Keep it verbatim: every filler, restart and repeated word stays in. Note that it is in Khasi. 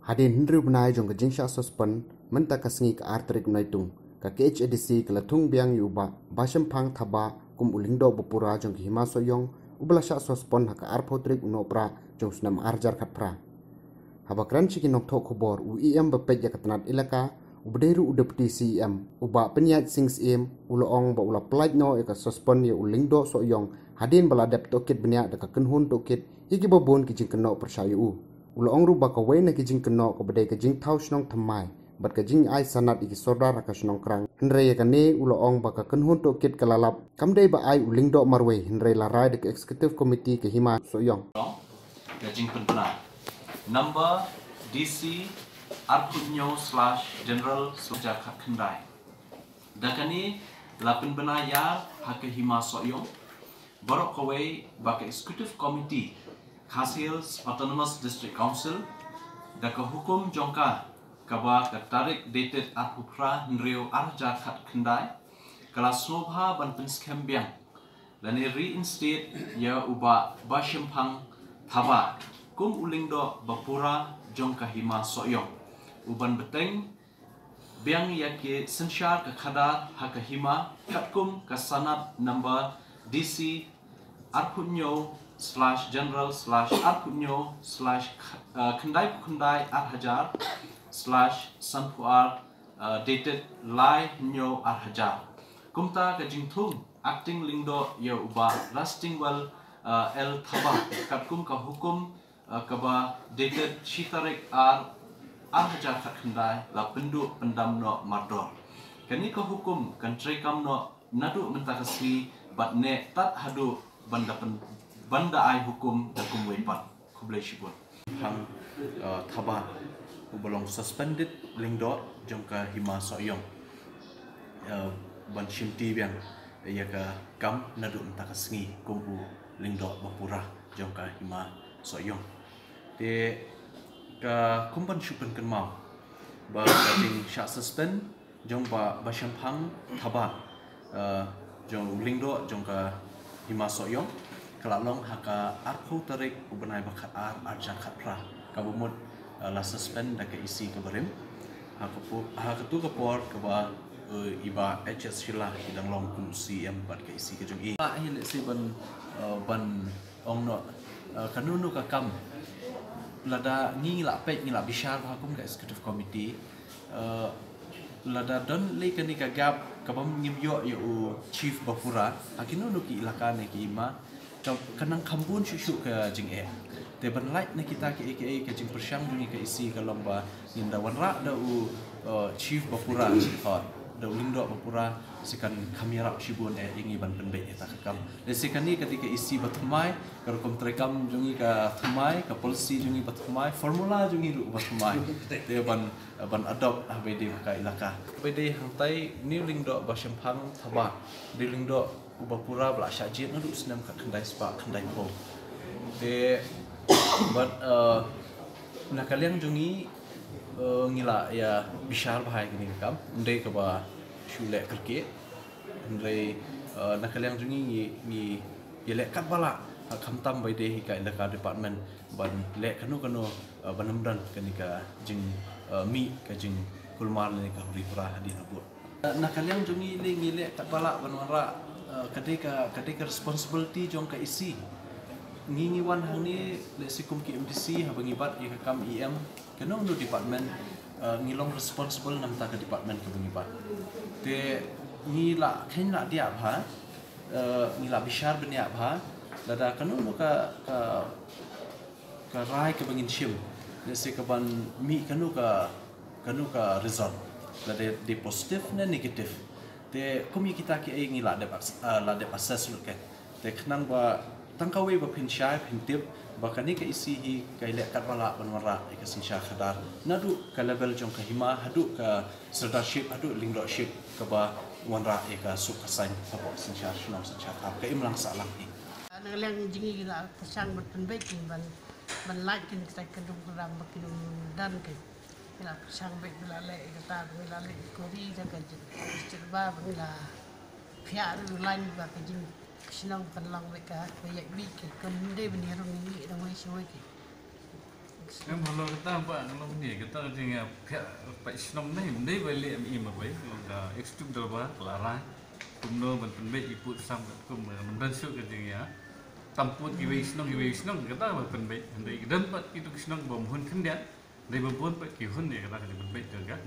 Hadien hynriew bnai jong ka jingshah suspend, mynta ka sngi ka ar tarik Naitung, ka K H A D C ka la thung biang ïa u Bah Bashemphang Thabah kum u lyngdoh bapura jong ka Hima Sohiong, uba la shah suspend ha ka arphew tarik u Nohprah jong u snem ar hajar khatphra. Haba kren sha ki nongthoh khubor, u E M ba peit ïa ka tnat elaka, uba dei ruh u Deputy C E M, u Bah Pynïaid Sing Syiem, u la ong ba u la pyllait noh ïa ka suspend ïa u lyngdoh Sohiong hadien ba la dep tohkit bniah da ka kynhun tohkit ïa kiba bun ki jingkynnoh pyrshah ïa u. U la ong ruh ba kawei na ki jingkynnoh kaba dei ka jingthaw shnong thymmai bad ka jingai sanad ïa ki sordar ha ka shnong Krang. Hynrei ïa kane u la ong ba ka kynhun tohkit ka la lap kam dei ba ai u lyngdoh marwei, hynrei la rai da ka Executive Committee ka Hima Sohiong. Ka jingpynbna number D C arphew hynñiew slash general slash hajar khatkhyndai. Da kane la pynbna ïa ha ka Hima Sohiong baroh kawei ba ka Executive Committee Khasi Hills Autonomous District Council da ka hukum jong ka kaba ka tarik dated arphew phra hynriew ar hajar khatkhyndai, ka la sngewbha ban pynskhem biang lane reinstate ïa u Bah Bashemphang Thabah kum u lyngdoh bapura jong ka Hima Sohiong, u ban bteng biang ïa ki synshar ka khadar ha ka hima katkum ka sanad number D C arphew hynñiew slash general slash arphew hynñiew slash khyndai phew khyndai ar hajar slash sanphew ar, dated lai hynñiew ar hajar. Kumta ka jingthung acting lyngdoh ïa u Bah Rastingwell L Thabah katkum ka hukum kaba dated shi tarik ar ar hajar khatkhyndai la pynduh pyndam noh mardor. Kane ka hukum kan treikam noh naduh mynta ka sngi bad neh tad haduh ban da ai hukum da kumwei pat. Khublei shibun. Hang Thabah uba long suspended lyngdoh jong ka Hima Sohiong ban shimti biang ïa ka kam naduh mynta ka sngi kum u lyngdoh bapura jong ka Hima Sohiong. Te ka kum ban shu pynkynmaw ba ka jingshah suspend jong Bah Bashemphang Thabah jong u lyngdoh jong ka Hima Sohiong ka la long ha ka arphew tarik u bnai ba khatar ar hajar khatphra, kaba mut la suspend da ka E C kaba rim. Ha katu ka por kaba i Bah H S Shylla i dang long kum C M bad ka E C ka jong i. Ba hi lehse ban ban ong noh kano kano ka kam, lada ngi ngi la peit, ngi la bishar bha kum ka Executive Committee, lada don lei kane ka gap kaba ngim ïoh ïa u chief bapura ha kino kino ki ilaka ne ki hima, ka nang kham bun shuh shuh ka jingeh. Te ban lait na kita kiei kiei, ka jingpyrshang jong ngi ka E C ka long ba ngin da wanrah da u chief bapura, da u lyngdoh bapura, sa kan kham ïarap shibun eh ïa ngi ban pynbeit ïa kata ka kam. Lehse kane ka dei ka E C ba thymmai, ka rukom treikam jong ngi ka thymmai, ka policy jong ngi ba thymmai, formula jong ngi ruh ba thymmai. Te ban ban adopt ha ba ïadei bad ka ilaka. Ba ïadei hangtai une u lyngdoh Bashemphang Thabah, u dei u lyngdoh uba pura ba la shah jied naduh u snem khatkhyndai spah khyndaiphew. Te bad na ka liang jong ngi, ngi la ïa bishar bha ïa kane ka kam, ym dei kaba shu leh kyrkieh. Hynrei na ka liang jong ngi, ngi ïaleh katba lah, khamtam ba ïadei hi ka ilaka department ban leh kano kano ban ym don kane ka jingmih ka jingkulmar lane ka huri hura hadien habud. Na ka liang jong ngi lei, ngi leh katba lah ban wanrah, ka dei ka, ka dei ka responsibility jong ka E C. Ngi ngi wan hangne lehse kum ki M D C, haba ngi bat ïa ka kam E M, kano kano department ngi long responsible na bynta ka department kaba ngi bat. Te ngi la kheiñ la diah bha, ngi la bishar bniah bha, lada kano kano ka, ka ka rai kaba ngin shim, lehse kaban mih kano ka, kano ka result, lada dei positive ne negative. Te kum ïa kita kiei ngi la dep, la dep assess lut kein. Te khnang ba tang kawei ba phin shai, phin tip ba kane ka E C hi ka ïaleh katba lah ban wanrah ïa ka synshar khadar, naduh ka level jong ka hima haduh ka sirdarship haduh lyngdohship, kaba wanrah ïa ka suk ka saiñ hapoh synshar shnong synshar thaw, ka imlang sahlang hi. Na ka liang jong ngi ngi la pyrshang ban pynbeit kein, ban, ban lait kein kita ki dum ki ram ba ki dum don kein. Ngi la pyrshang beit, ngi la leh ïa kata, ngi la leh inquiry da ka district ba, ba ngi la phiah ruh line ba ka jingshnong kan long beit ka, ba ïaid beit kein, kam dei ban ïarung ïa ngi da wei sha wei kein. Em halor kata ba ngan ong ne kata ka jingïaphiah paid shnong ne, ym dei ba leh im im ba wei, ka executive dorbar ka la rai kumno ban pynbeit ïa ki pud sam katkum, ym don shuh ka jingïa tam pud kiwei shnong kiwei shnong, kata ba pynbeit. Hynrei ki don pat kitu ki shnong ba ym hun khyndiat, dei ba bun pat ki hun ïa kata ka jingpynbeit jong ka.